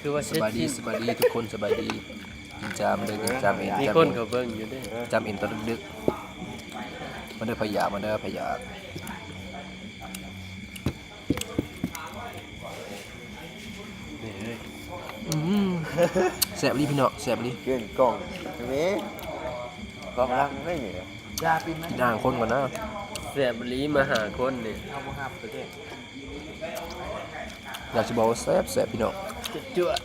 ຄືວ່າເສັດສິ້ນ. ສະບາຍດີ ສະບາຍດີທຸກຄົນ ສະບາຍດີ. ກິນຈ້າມເດີ ກິນຈ້າມເອັນ ມີຄົນເຂົ້າເບິ່ງຢູ່ເດ້. ຈ້າມເອັນຕອນດຶກໆ ມາເດີພະຢາກ ມາເດີພະຢາກ. ອືມ ແຊບອີ່ຫຼີພີ່ນ້ອງ ແຊບອີ່ຫຼີ. ເກັ່ງກ່ອງ ເຫັນໄໝ ກອງຫຼັງໄດ້ນີ້. ກິນອ່າງຄົນກ່ອນນະ. ແຊບອີ່ຫຼີ ມາຫ້າຄົນນີ້ ເຮົາບໍ່ຮັບເດ້. ຢາກຊິບອກວ່າແຊບໆ ພີ່ນ້ອງ. ຈວດ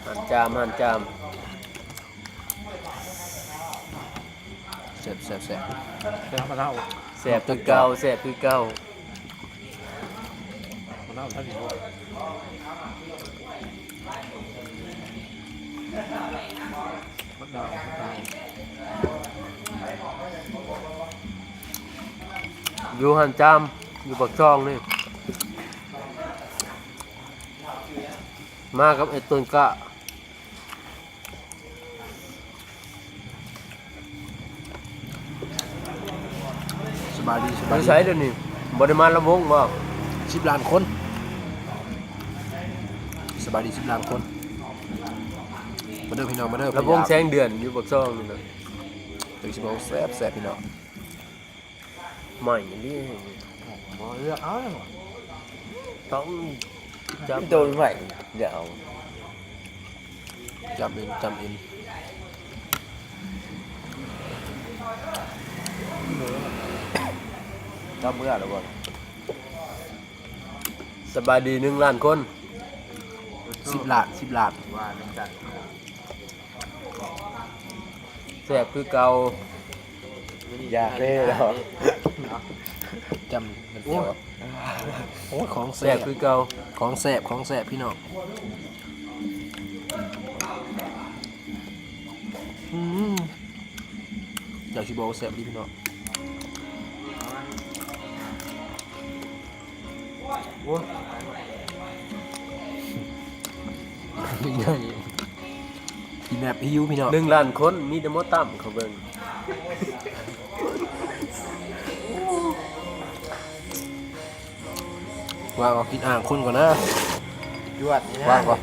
ໆ ຫັນຈາມ ຫັນຈາມ. ແຊບໆໆ ແຊບ ແຊບຄືເກົ່າ ແຊບຄືເກົ່າ. ຢູ່ຫັ້ນຈາມ ຢູ່ປາກຊ່ອງນີ້ ມາກັບໄອ້ຕົ້ນກ້າ. ສະບາຍດີ ສະບາຍດີ. ຢູ່ໃສດຽວນີ້ ບໍ່ໄດ້ມາລຳວົງບໍ່? ສິບລ້ານຄົນ. ສະບາຍດີ ສິບລ້ານຄົນ. ມາເດີພີ່ນ້ອງ ມາເດີ. ລຳວົງແສງເດືອນຢູ່ປາກຊ່ອງນີ້ນະ. ເປັນຊິເວົ້າແຊບໆ ພີ່ນ້ອງ. ໃໝ່ນີ້ ບໍ່ເລືອກເອົາ. ຕ້ອງຈັບໂດນໃໝ່ ດຽວ ຈຳເອັນ ຈຳເອັນ. ເຈົ້າເມືອແລ້ວບໍ່? ສະບາຍດີ ໜຶ່ງລ້ານຄົນ. ສິບລ້ານ ສິບລ້ານ. ແຊບຄືເກົ່າ. ຢາກເລີຍເນາະ. ຈຳ ໂອ້ຍ ຂອງແຊບ ແຊບຄືເກົ່າ. ຂອງແຊບ ຂອງແຊບ ພີ່ນ້ອງ. ອືມ ຢາກຊິບອກວ່າແຊບອີ່ຫຼີພີ່ນ້ອງ. ໂອ້ຍ ກິນແບບຫິວພີ່ນ້ອງ. ໜຶ່ງລ້ານຄົນ ມີແຕ່ໝໍຕ່ຳເຂົາເບິ່ງ. ວ່າເອົາກິນອ່າງຄົນກ່ອນນະ. ຈວດນີ້ນະ. ວ່າງກ່ອນ.